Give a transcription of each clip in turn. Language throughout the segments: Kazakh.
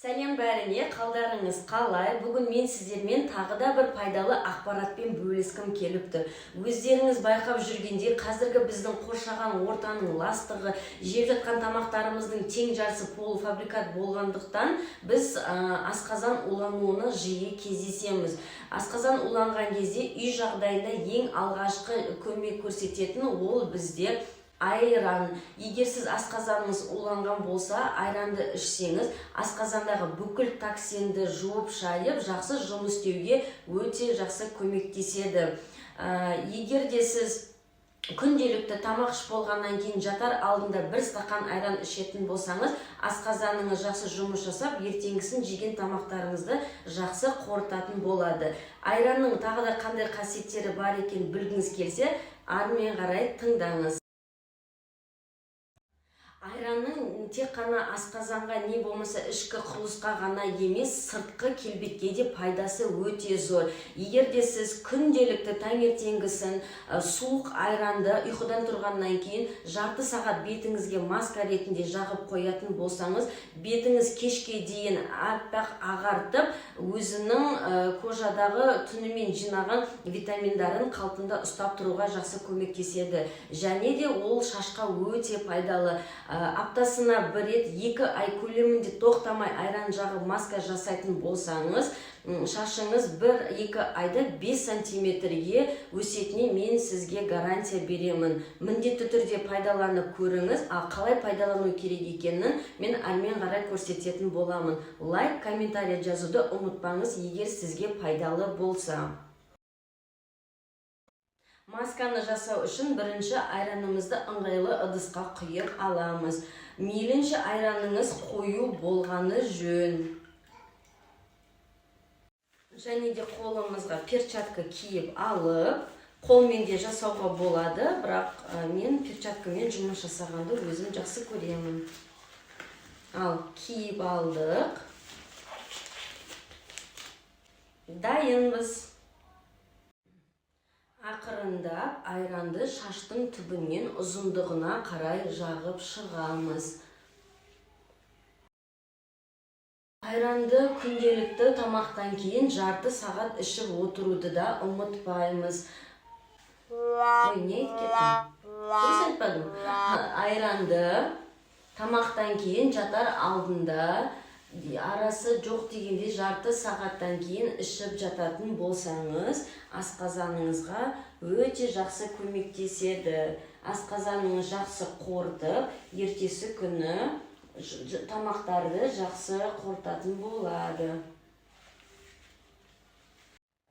Сәлем бәріне, қалдарыңыз қалай? Бүгін мен сіздермен тағы да бір пайдалы ақпаратпен бөліскім келіп тұр. Өздеріңіз байқап жүргендей, қазіргі біздің қоршаған ортаның ластығы, жеп жатқан тамақтарымыздың тең жартысы полуфабрикат болғандықтан, біз асқазан улануына жиі кездесеміз. Асқазан уланған кезде үй жағдайында ең алғашқы көмек көрсететін ол бізде айран. Егер сіз асқазаныңыз уланған болса, айранды ішсеңіз, асқазандағы бүкіл токсинді жуып шайып, жақсы жұмыс істеуге өте жақсы көмектеседі. Егер де сіз күнделікті тамақ ішіп болғаннан кейін жатар алдында бір стақан айран ішетін болсаңыз, асқазаныңыз жақсы жұмыс жасап, ертеңгісін жеген тамақтарыңызды жақсы қорытатын болады. Айранның тағы да қандай қасиеттері бар екенін білгіңіз келсе, әрмен қарай тыңдаңыз. Айранның тек қана асқазанға, не болмаса ішкі құрылысқа ғана емес, сыртқы келбетке де пайдасы өте зор. Егер де сіз күнделікті таңертеңгісін суық айранды ұйқыдан тұрғаннан кейін жарты сағат бетіңізге маска ретінде жағып қоятын болсаңыз, бетіңіз кешке дейін аппақ ағартып, өзінің кожадағы түнімен жинаған витаминдарын қалпында ұстап тұруға жақсы көмектеседі. Және де ол шашқа өте пайдалы. Аптасына бір рет 2 ай көлемінде тоқтамай айран жағып маска жасайтын болсаңыз, шашыңыз 1-2 айда 5 сантиметрге өсетіне мен сізге гарантия беремін. Міндетті түрде пайдаланып көріңіз. Ал қалай пайдалану керек екенін мен әрмен қарай көрсететін боламын. Лайк, комментарий жазуды ұмытпаңыз, егер сізге пайдалы болса. Масканы жасау үшін бірінші айранымызды ыңғайлы ыдысқа құйып аламыз. Мейлінше айраныңыз қою болғаны жөн. Және де қолымызға перчатка киіп алып, қолмен де жасауға болады, бірақ мен перчаткамен жұмыс жасағанды өзім жақсы көремін. Ал киіп алдық, дайынбыз. Ақырындап айранды шаштың түбінен ұзындығына қарай жағып шығамыз. Айранды күнделікті тамақтан кейін жарты сағат ішіп отыруды да ұмытпаймыз. Ой, не айтып кеттім, дұрыс айтпадым. Айранды тамақтан кейін жатар алдында арасы жоқ дегенде жарты сағаттан кейін ішіп жататын болсаңыз, асқазаныңызға өте жақсы көмектеседі. Асқазаныңыз жақсы қорытып, ертесі күні тамақтарды жақсы қорытатын болады.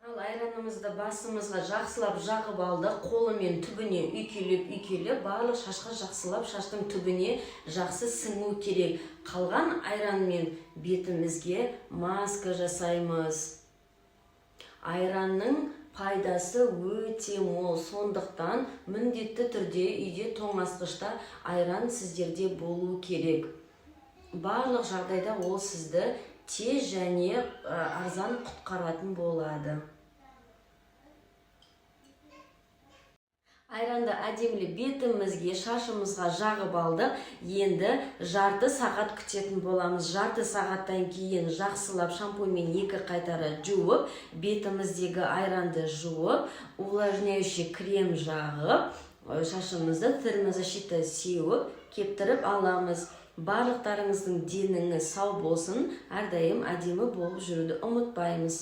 Ал айранымызды басымызға жақсылап жағып алдық. Қолымен түбіне үйкелеп, үйкелеп, барлық шашқа жақсылап, шаштың түбіне жақсы сіңу керек. Қалған айранмен бетімізге маска жасаймыз. Айранның пайдасы өте мол, сондықтан міндетті түрде үйде тоңазытқышта айран сіздерде болу керек. Барлық жағдайда ол сізді тез және арзан құтқаратын болады. Айранды әдемілеп бетімізге, шашымызға жағып алдық. Енді жарты сағат күтетін боламыз. Жарты сағаттан кейін жақсылап шампуньмен екі қайтара жуып, бетіміздегі айранды жуып, увлажняющий крем жағып, шашымызды термозащита сеуіп, кептіріп аламыз. Барлықтарыңыздың деніңіз сау болсын, әрдайым әдемі болып жүруді ұмытпаймыз.